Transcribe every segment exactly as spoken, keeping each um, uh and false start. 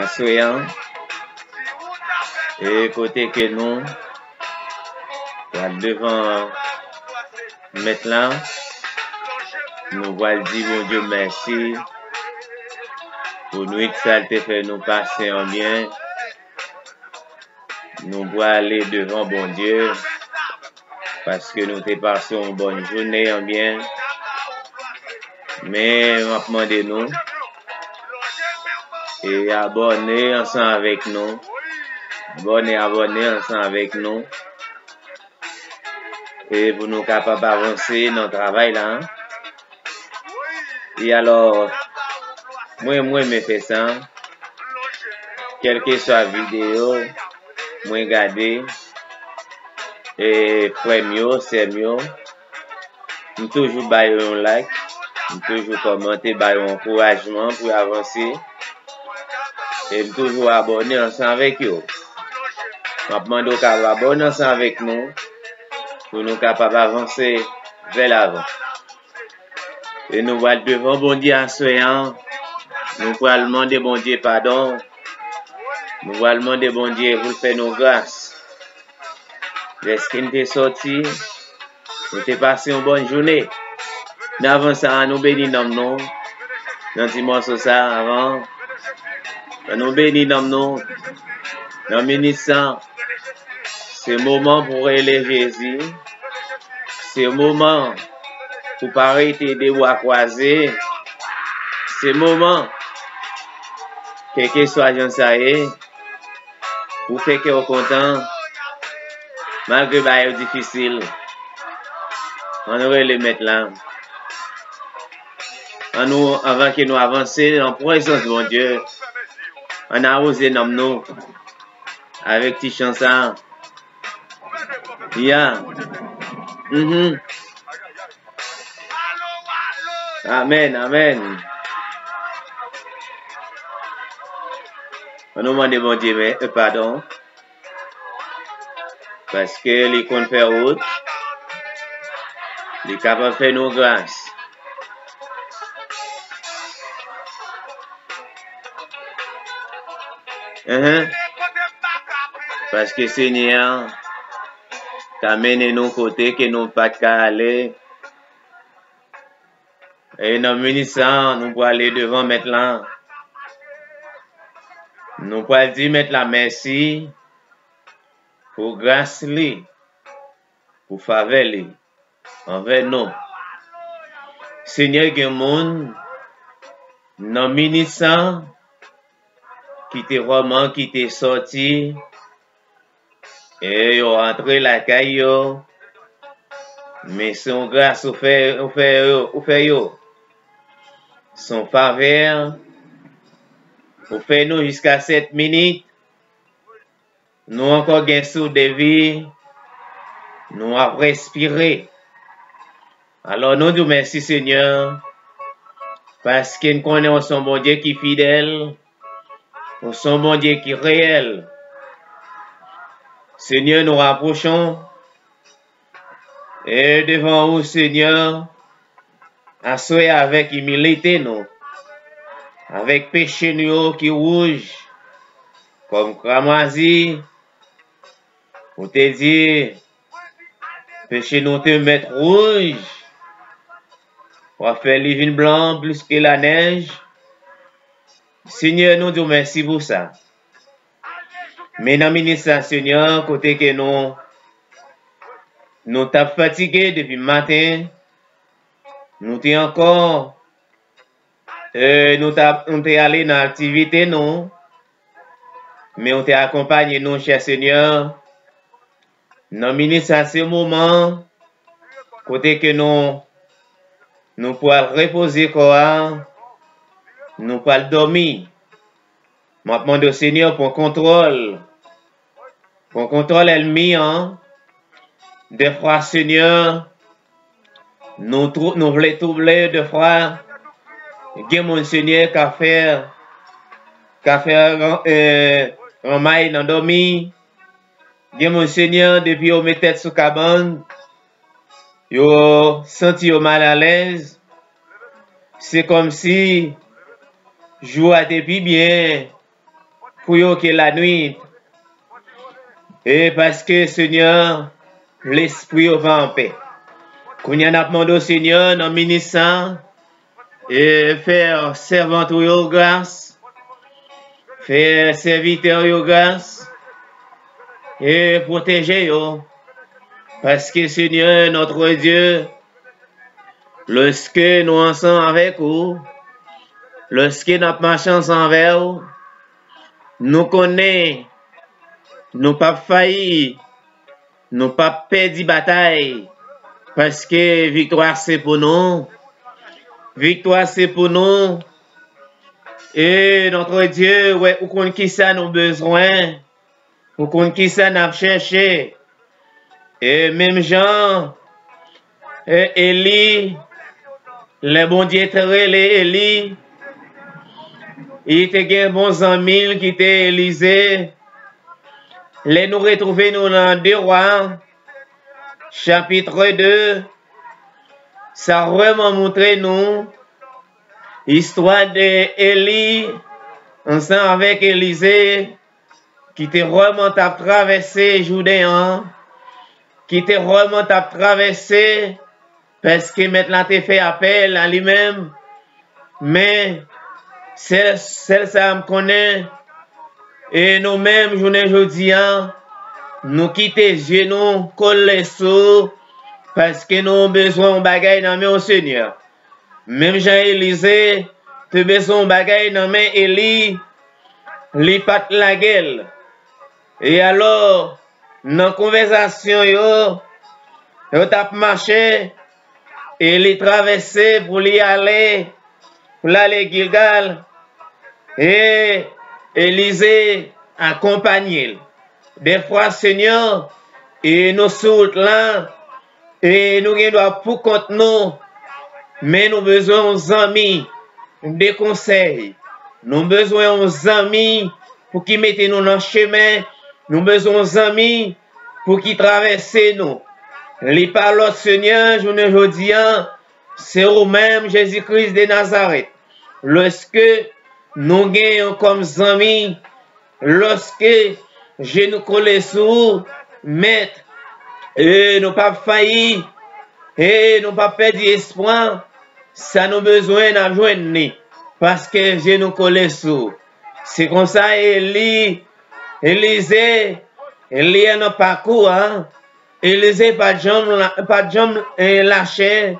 aswè an, e kote ke nou pral devan Mèt la, nou pral di Bondye mèsi pou nwit sa l te fè nou pase an byen. Nou prale devan Bondye paske nou te pase yon bòn jounen an byen. Men m ap mande nou, e abòne ansanm avèk nou. Abòne, abòne ansanm avèk nou. E pou nou kapab avanse nan travay la. E alò, mwen, mwen renmen fè sa. Kèlkeswa videyo mwen gade, e frè m yo, sè m yo, m toujou ba yo yon like, m toujou kòmante, ba yo ankourajman pou yo avanse. E m toujou abòne ansanm avèk yo. M ap mande w kapab abòne ansanm avèk nou pou nou kapab avanse vè lavan. E nou pral devan Bondye aswè an. Nou pral mande Bondye padon. Nou pral mande Bondye pou l fè nou gras. Dèske n te sòti, nou te pase yon bòn jounen. Men avan sa, ann nou beni nanm nou nan ti mòso sa a avan. Ann nou beni nanm nou nan minit sa a. Se moman pou rele Jezi. Se moman pou pa rete de bra kwaze. Se moman, kèlkeswa jan sa ye, pou fè kè w kontan, malgre bagay yo difisil. Ann nou rele Mèt la. Ann nou, anvan ke nou avanse nan prezans Bondye, ann awoze nanm nou avèk ti chan sa a. Ya. Mhm. Amèn, amèn. Ann nou mande Bondye men, e, padon. Paske li konn fè wout. Li kapab fè nou gras. Enhen. Paske Senyè a ka mennen nou kote ke nou pa t ka ale. E nan minit sa a, nou prale devan Mèt la. Nou pral di Mèt la mèsi pou gras li, pou favè li anvè nou. Senyè, gen moun nan minit sa a ki te vrèman, ki te sòti, e yo rantre lakay yo, men se yon gras ou fè, ou fè yo, ou fè yo. Se yon favè ou fè nou jiska sèt minit. Nou ankò gen souf de vi, nou ap respire. Alò, nou di w mèsi, Senyè, paske n konnen w se yon Bondye ki fidèl, w se yon Bondye ki reyèl. Senyè, nou rapwoche w e devan ou, Senyè, aswè avèk imilite nou, avèk peche nou yo ki wouj kòm kramwazi, ou te di, peche nou te mèt wouj, w ap fè li vin blan plis ke lanèj. Senyè, nou di w mèsi pou sa. Men nan minit sa, Senyè, kote ke nou, nou t ap fatige depi maten, nou te ankò, e, nou t ap, nou te ale nan aktivite nou, men ou te akonpaye nou, chè Senyè. Nan minit sa, se moman kote ke nou, nou pral repoze kò a, nou pral dòmi. M ap mande w, Senyè, pran kontwòl. Pran kontwòl ènmi an. Dèfwa, Senyè, nou twou-, nou vle twouble, dèfwa, gen moun, Senyè, ka fè, ka fè, e, ranmay nan dòmi. Gen moun, Senyè, depi yo met tèt sou kabann, yo santi yo malalèz. Se kòmsi jou a te pi byen pou yo ke lanwit. E paske, Senyè, lespri yo pa anpè. Kounye a, n ap mande w, Senyè, nan minit sa, e fè sèvant ou yo gras, fè sèvitè w yo gras, e pwoteje yo. Paske, Senyè, notre Dieu, lòske nou ansanm avèk ou, lòske n ap mache ansanm avè w, nou konnen nou p ap fayi, nou p ap pèdi batay, paske viktwa se pou nou. Viktwa se pou nou. E notre Dieu, wè, ou konn kisa nou bezwen. Ou konn kisa n ap chèche. E menm jan, e Eli, lè Bondye te rele Eli, li te gen bon zanmi l ki te Elize. Lè nou retwouve nou nan de Wa, chapit de, sa vrèman montre nou istwa de Eli ansanm avèk Elize, ki te vrèman t ap travèse Jouden an, ki te vrèman t ap travèse, paske Mèt la te fè apèl a li menm. Men, sèl, sèl sa m konnen, e nou menm, jounen jodi a, nou kite zye nou kole sou, paske nou bezwen yon bagay nan men w, Senyè. Menm jan Elize te bezwen yon bagay nan men Eli, li pa t lage l. E alò, nan konvèsasyon yo, yo t ap mache, e li travèse pou li ale, pou l ale Gilgal, e Elize akonpanye l. Dèfwa, Senyè, e nou sou wout la, e nou gen dwa pou kont nou, men nou bezwen yon zanmi de konsèy. Nou bezwen yon zanmi pou ki mete nou nan chemen. Nou bezwen yon zanmi pou ki travèse nou. Li pa lòt, Senyè, jounen jodi a, se ou menm, Jezi Kris de Nazarèt. Lòske nou gen yon kòm zanmi, lòske je nou kole sou ou, Mèt, e nou p ap fayi, e nou p ap pèdi espwa, sa nou bezwen, n ap jwenn li, paske je nou kole sou ou. Se konsa, Eli, Elize, Eli a nan pakou a, Elize pa t janm, la- pa t janm, eh, lache,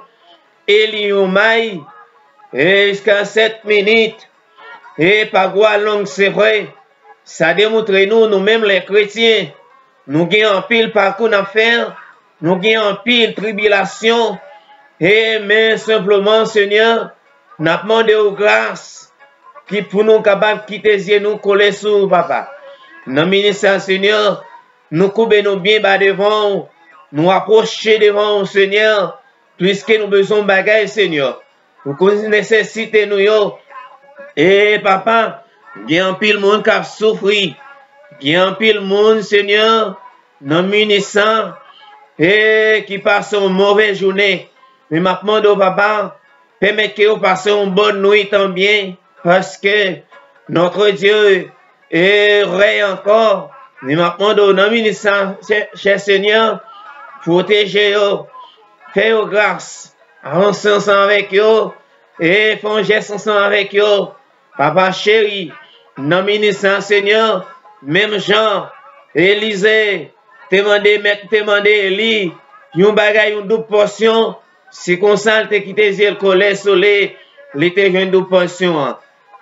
Eli yon may, e jiska sèt minit, e pakou a long, se vre. Sa demontre nou, nou menm lè kretyen, nou gen anpil pakou n ap fè, nou gen anpil tribilasyon, e men senpleman, Senyè, n ap mande w gras ki pou nou kapab kite zye nou kole sou ou, Papa. Nan minit sa, Senyè, nou koube nou byen ba devan w, nou apwoche devan w, Senyè, piske nou bezwen yon bagay, Senyè. Ou konn nesesite nou yo. E, Papa, gen anpil moun k ap soufri. Gen anpil moun, Senyè, nan minit sa, e ki pase yon move jounen. Men m ap mande w, Papa, pèmèt ke yo pase yon bòn nwit an byen, paske notre Dieu est vrai encore. Men m ap mande w nan minit sa, chè, chè Senyè, pwoteje yo, fè yo gras, avanse ansanm avèk yo, e fè yon jès ansanm avèk yo. Papa cheri, nan minit sa, Senyè, menm jan Elize te mande, Mèt te mande Eli yon bagay, yon doub pòsyon, se konsa l te kite zye l kole sou li, li te jwenn doub pòsyon an.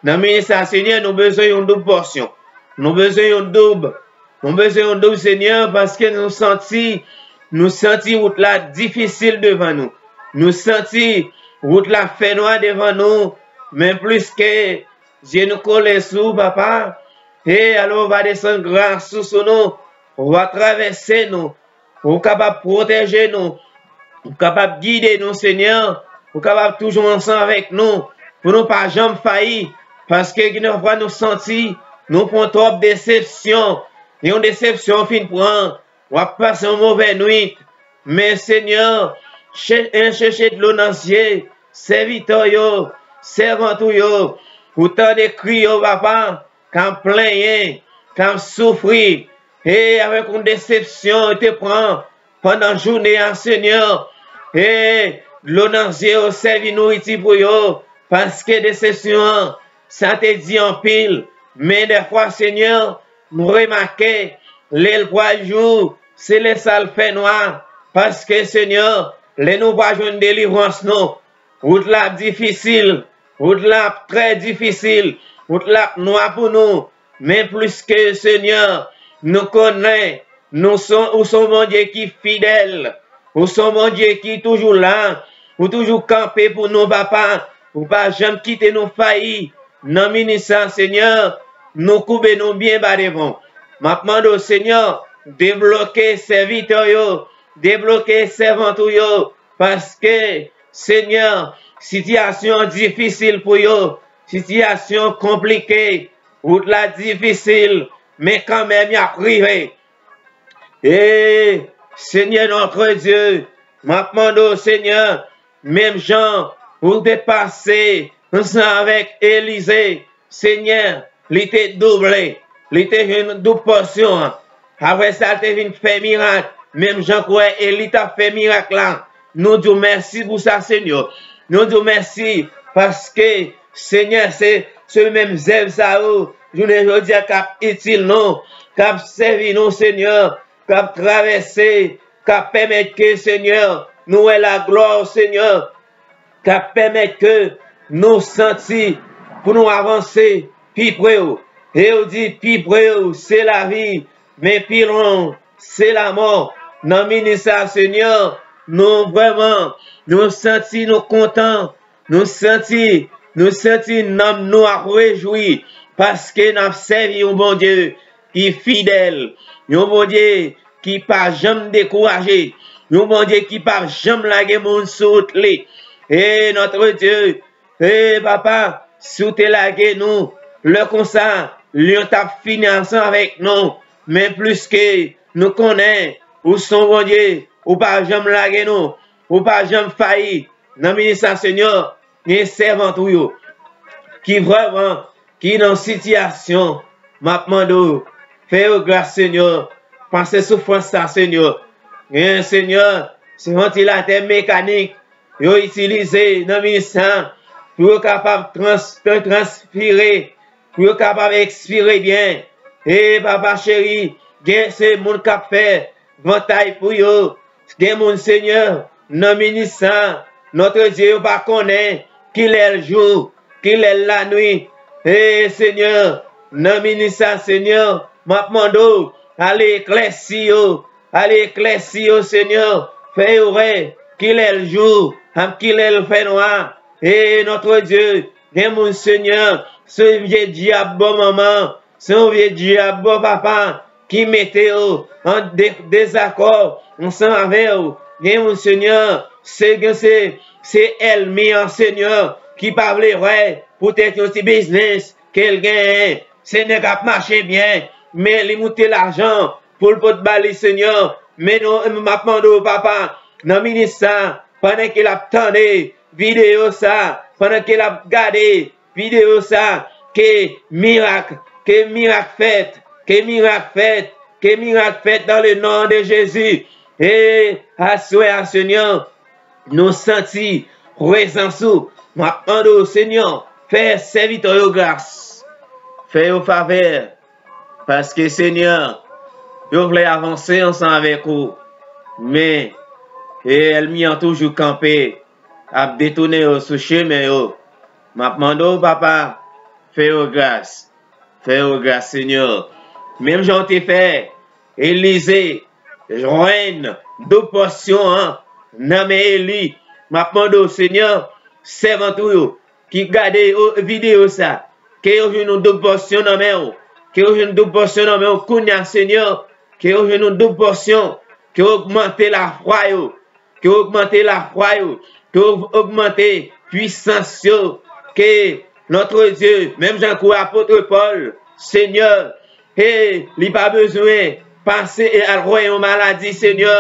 Nan minit sa, Senyè, nou bezwen yon doub pòsyon. Nou bezwen yon doub. Nou bezwen yon doub, Senyè, paske nou santi, nou santi wout la difisil devan nou. Nou santi wout la fè nwa devan nou, men plis ke zye nou kole sou ou, Papa, e alò w va desann gras ou sou nou, w va travèse nou, ou kapab pwoteje nou, ou kapab gide nou, Senyè, ou kapab toujou ansanm avèk nou, pou nou pa janm fayi, paske gen de fwa nou santi nou pran twòp desepsyon, yon desepsyon w fin pran, w ap pase yon move nwit. Men, Senyè, chè- chèche dlo nan zye sèvitè w yo, sèvant ou yo, ou tande kri yo, Papa, k ap plenyen, k ap soufri, e avèk yon desepsyon yo te pran pandan jounen an, Senyè. E dlo nan zye yo sèvi nouriti pou yo, paske desepsyon an, sa te di anpil. Men dèfwa, Senyè, nou remake, lè l pral jou, se lè sa l fè nwa, paske, Senyè, lè nou va jwenn delivrans nou, wout la ap difisil, wout la ap trè difisil, wout la ap nwa pou nou. Men plis ke, Senyè, nou konnen nou son, ou son Bondye ki fidèl, ou son Bondye ki toujou la, ou toujou kanpe pou nou, Papa, ou pa janm kite nou fayi. Nan minit sa, Senyè, nou koube nou byen ba devan w. M ap mande w, Senyè, debloke sèvitè yo, debloke sèvant ou yo, paske, Senyè, sitiyasyon an difisil pou yo, sitiyasyon konplike, wout la difisil, men kanmenm y ap rive. E, Senyè notre Dieu, m ap mande w, Senyè, menm jan ou te pase ansanm avèk Elize, Senyè, li te double, li te jwenn doub pòsyon an. Apre sa, l te vin fè mirak, menm jan kwè Eli t ap fè mirak la. Nou di w mèsi pou sa, Senyè. Nou di w mèsi paske, Senyè, se, se menm zèv sa yo, jounen jodi a, k ap itil nou, k ap sèvi nou, Senyè, k ap travèse, k ap pèmèt ke, Senyè, nou wè laglwa w, Senyè, k ap pèmèt ke nou santi pou nou avanse pi pre w. E yo di, pi pre w, se lavi, men pi lwen w, se lamò. Nan minit sa, Senyè, nou vrèman, nou santi nou kontan, nou santi, nou santi nanm nou ap rejwi, paske n ap sèvi yon Bondye ki fidèl, yon Bondye ki pa janm dekouraje, yon Bondye ki pa janm lage moun sou wout li. E notre Dieu, e Papa, si w te lage nou, lè konsa, lyon t ap fini ansanm avèk nou. Men plis ke nou konnen ou son Bondye, ou pa janm lage nou, ou pa janm fayi. Nan minit sa, Senyè, gen sèvant ou yo ki vrèman, ki nan sitiyasyon, m ap mande w, fè yo gras, Senyè, pase soufrans sa, Senyè. Gen, Senyè, se vantilatè mekanik yo itilize nan minit sa pou yo kapab trans-, tran-, transpire, pou yo kapab ekspire byen. E Papa cheri, gen se moun k ap fè vantay pou yo. Gen moun, Senyè, nan minit sa, notre Dieu, yo pa konnen kilè l jou, kilè l lanwit. E Senyè, nan minit sa, Senyè, m ap mande w, ale eklèsi yo, ale eklèsi yo, Senyè, fè yo wè kilè l jou, ak kilè l fè nwa. E notre Dieu, gen moun, Senyè, se vye dyab bò manman, se yon vye dyab bò papa ki mete yo an de-, dezakò ansanm avè w. Gen moun, Senyè, se, gen se, se ènmi an, Senyè, ki pa vle wè poutèt yon ti biznis ke l genyen. Se nèg ap mache byen, men li moute lajan pou l pot ba li, Senyè. Men nou, m ap mande w, Papa, nan minit sa, pandan ke l ap tande videyo sa, pandan ke l ap gade videyo sa, ke mirak, ke mirak fèt, ke mirak fèt, ke mirak fèt dans le nom de Jésus. E aswè a, Senyè, nou santi prezans ou. M ap mande w, Senyè, fè sèvitè yo gras. Fè yo favè. Paske, Senyè, yo vle avanse ansanm avèk ou. Men, e ènmi an toujou kanpe, ap detounen yo sou chemen yo. M ap mande w, Papa, fè yo gras. Fè yo gras, Senyè. Menm jan w te fè Elize jwenn doub pòsyon an nan men Eli, m ap mande w, Senyè, sèvant ou yo ki gade yo, videyo sa, ke yo jwenn yon doub pòsyon nan men w. Ke yo jwenn doub pòsyon nan men w kounye a, Senyè. Ke yo jwenn yon doub pòsyon. Ke w ogmante lafwa yo. Ke w ogmante lafwa yo. Ke w ogmante pwisans yo. Ke notre Dieu, menm jan kou apot Pòl, Senyè, e li pa bezwen pase e al wè yon maladi, Senyè.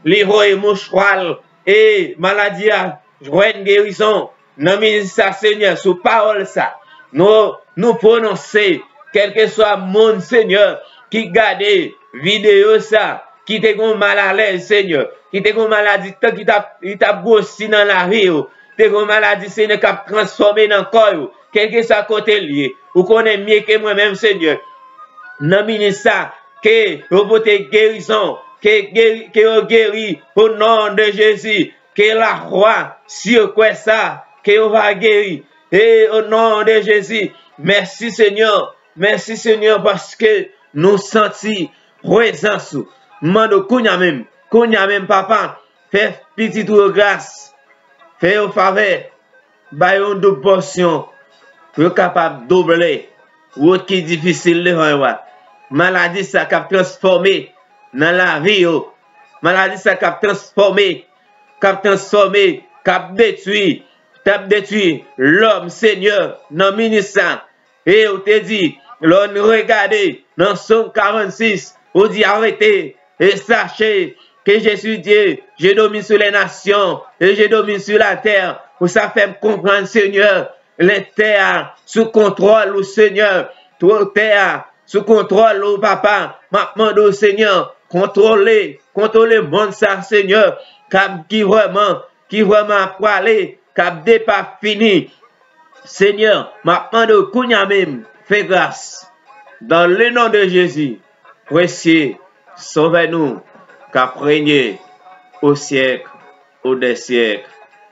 Li voye mouchwa l e maladi a jwenn gerizon. Nan minit sa, Senyè, sou pawòl sa, nou, nou pwononse kèlkeswa moun, Senyè, ki gade videyo sa, ki te gen yon malalèz, Senyè, ki te gen yon maladi tan ki t ap, ki t ap gwosi nan lavi yo, te gen yon maladi, Senyè, k ap transfòme nan kò yo, kèlkeswa kote l ye. Ou konnen mye ke mwen menm, Senyè. Nan minit sa, ke yo pote gerizon, ke, geri, ke yo geri, o non de Jezi, ke lafwa, si yo kwè sa, ke yo va geri. E o non de Jezi, mèsi, Senyè, mèsi, Senyè, paske nou santi prezans ou. M mande w kounye a menm, kounye a menm, Papa, fè pitit ou yo gras, fè yo favè, ba yo yon doub pòsyon, pou yo kapab double wout ki difisil devan yo a. Maladi sa k ap transfòme nan lavi yo, maladi sa k ap transfòme, k ap transfòme, k ap detwi, k ap detwi lòm, Senyè, nan minit sa. E ou te di, lè w regade nan Sòm karannsis, ou di, arrêtez et sachez que je suis Dieu, je domine sur les nations et je domine sur la terre. Ou sa fè m konprann, Senyè, lè tè a sou kontwòl ou, Senyè. Twò tè a sou kontwòl ou, Papa. M ap mande w, Senyè, kontwole, kontwole mond sa, Senyè, k ap, ki vrèman, ki vrèman ap prale, k ap depafini. Senyè, m ap mande w kounye a menm, fè gras. Dans le nom de Jésus, précieux Sauveur nou, k ap renye au siècle, au des siècles.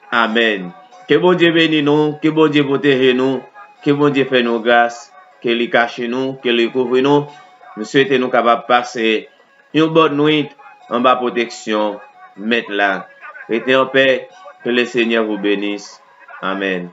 Amèn. Ke Bondye beni nou, ke Bondye pwoteje nou, ke Bondye fè nou gras, ke li kache nou, ke li kouvri nou. M swete nou kapab pase yon bòn nwit anba pwoteksyon Mèt la. Rete an pè, que le Seigneur vous bénisse. Amèn.